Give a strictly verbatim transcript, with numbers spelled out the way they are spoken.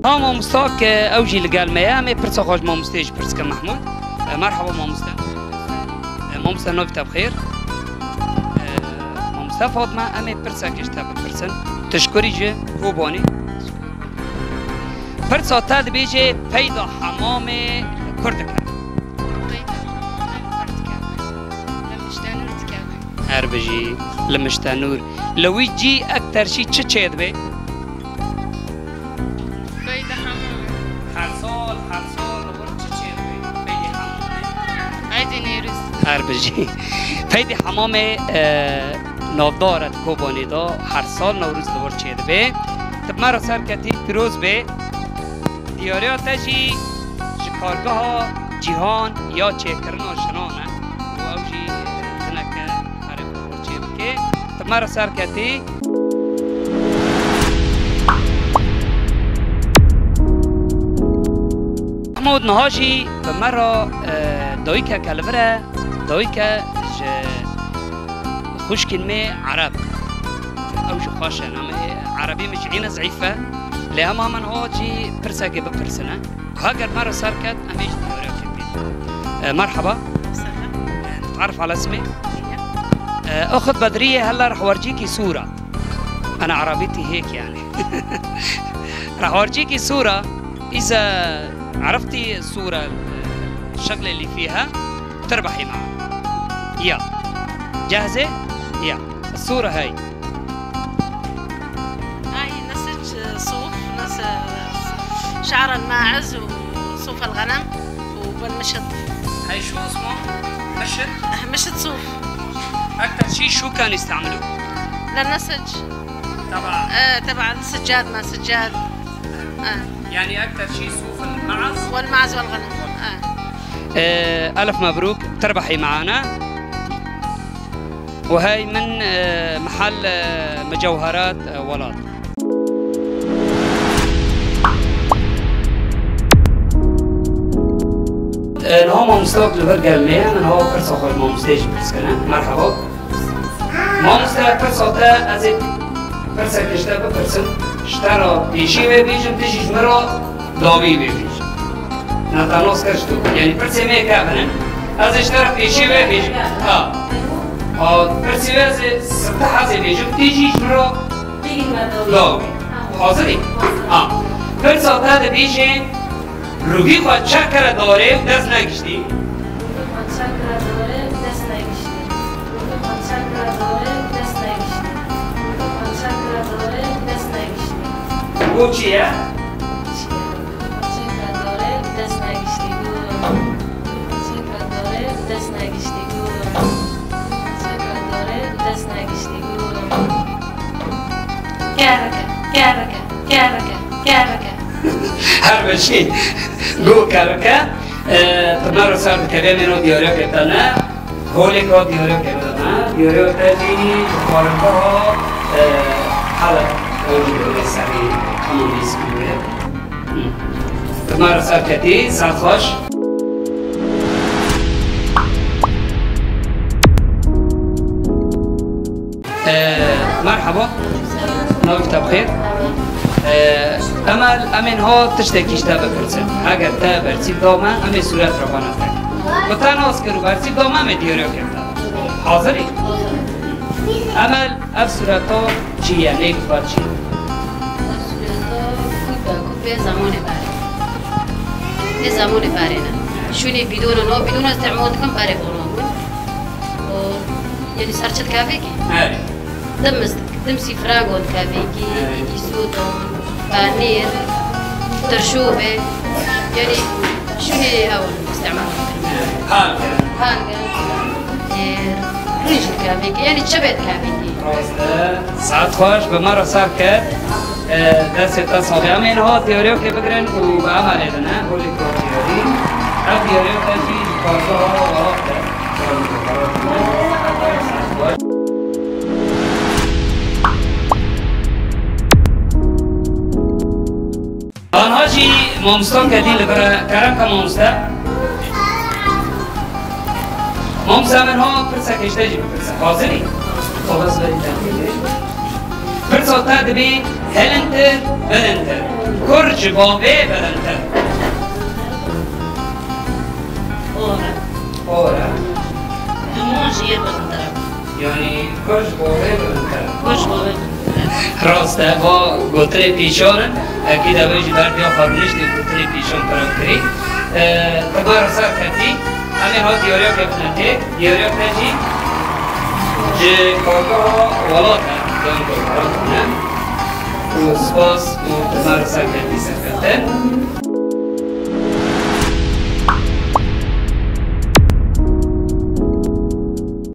Ha, mamosta ke ew jî li gel me ye, em ê pirsa xwe ji mamosteyê jî pirs kin, Mehmûd. E, merhaba mamoste. E, mamoste, navê te bi xêr? E, mamoste Fatma, em ê pirsekê ji te bipirsin. Tu ji kurî ji Kobanê? Pirsa te dibêje peyda hemamê li kur dikeve? Peyda hemamê li kur dikeve. Li Miştenûr dikeve. Her bijî, li Miştenûr. Li wî cî ekterşî çi çêdibe? Peyda hemamê. Her sal, her sal li wir çi çêdibe? Peydê hemamê. Eydê Newrûz. Her bijî. Peydê hemamê, e, navdar e di Kobanê de her sal Newrûz li wir çêdibe. Tu bi me re serketî, pîroz bê. Diyariya te jî ji kargeha Cîhan ya çêkirina jinan e. Û ew jî jineke erê xwe çê bike. Tu me re serketî. Hemû niha jî bi me re, e, dayikeke li vir e, dayike ji xwişkên me Ereb. Ew jî xweş e, em ê, erebî min jî hîne zeîf e. Lê hema min ha jî pirsekê bipirsine. Heger me re ser ket, em ê ji diyariyekê bînin. E, merhaba. Selam. E, نتعرف على اسمك؟ هي. E, أخت بدرية هلا رح ورجيكي صورة. أنا عربيتي هيك يعني. رح ورجيكي صورة. إذا عرفتي الصورة، الشغلة اللي فيها، تربحي معنا. يلا. جاهزة؟ يلا. الصورة هاي. هاي نسج صوف، نس-، شعر الماعز وصوف الغنم وبالمشط. هاي شو اسمه؟ مشط؟ مشط صوف. أكتر شي شو كان يستعملوه؟ للنسج. تبع آه، تبع السجاد، ما سجاد. آه. يعني أكتر شي صوف المعز؟ والمعز والغنم. آه. آه، ألف مبروك، بتربحي معانا. وهاي من، آه، محل، آه، مجوهرات، آه، ولات. Niha mamostak li vir gel me ye, min niha pirsa xwe ji mamosteyê jî pirs kirin. Merhaba. Mamoste, pirsa te, ez ê pirsekê ji te bipirsim. Ji te re pêşî wê bêjim, tu jî ji min re dawî wê bêjî. Nata nos kir ji tu. Yanî pirsê me kevin in. Ez ê ji te re pêşî wê bêjim. Ha. Ha, pirsê wê ez ê sifte hezê bêjim, tu jî ji min re dawî. Hazirî? Ha. Pirsa te dibêje, Rûvî xwe çek kire darê û dest negiştî. Rûvî xwe çek kire darê û dest negiştî. Rûvî xwe çek kire darê û dest negiştî. Rûvî xwe çek kire darê û dest negiştî. Bo çi ye? Çi ye? Rûvî xwe çek kire darê û dest negiştî. Rûvî xwe çek kire darê û dest negiştî. Rûvî xwe çek kire darê û dest negiştî. Kerreke, kerreke, kerreke, kerreke. Her bijî. Go kerreke. E, tu me re ser dikeve, em ê no diyariyeke te ne. Holê ka diyariyeke te ne. Diyariya te jî xwaringeha, e, Heleb. Ew jî diyariyê serî hemû dîskî wê. Hı. Tu me re ser ketî, saet xweş. Ee, merhaba. Navê te bi xêr? Ee, Emel, em ê niha tiştekî ji te bipirsin. Heger te bersîv da me, em ê sûret re xwe nas nekin. Ku te nas kir û bersîv da me, em ê diyariyekê bide. Hazir î? Emel, ev sûreta çi ye? Nêk xwe çi? Ev sûreta kûpe, kûpe zamanê berê. Ê zamanê berê ne. Şûnê bîdona, nav bîdona îstîmal dikim berê bonan bûn. Û, yanî ser çi dikevekî? Erê. Dim mist, dim sîfrago dikevekî, erê, îsodan, panîr, tirşû be. Yanî şûnê ew îstîmal dikim. Erê. Halge. Halge. Ê, rîj dikevekî. Yanî çi be dikevekî. Rast e. Saet xweş, bi me re ser ket. E, destê te sax be. Em ê niha diyariyekê bigirin û bi Emelê bine. Holê ku diyarî. Ev diyariya te jî ji kargeha Welat e. Aniha jî mamosta kedî li vir e. Kerem ke mamoste. Mamoste, min ha pirseke ji te jî bipirse. Hazir î? Xwe bes verî te. Pirsa te dibî, Helintir, bilintir. Kur ji bavê bilintir. Ora. Ora. Duman ji yê bilintir e. Yani kur ji bavê bilintir. Kur ji bavê bilintir e. Rast e, va gotirê pîşan in. Ekî de wê jî berdiya xwe rûniştî gotirê pîşan pira kirî. E, Ti me re ser ketî. Em ê ha diyariya kevine tê. Diyariya te jî ji kargeha welat e. Yan gotaran ne. Û spas û ti me re ser ketî serkeftin.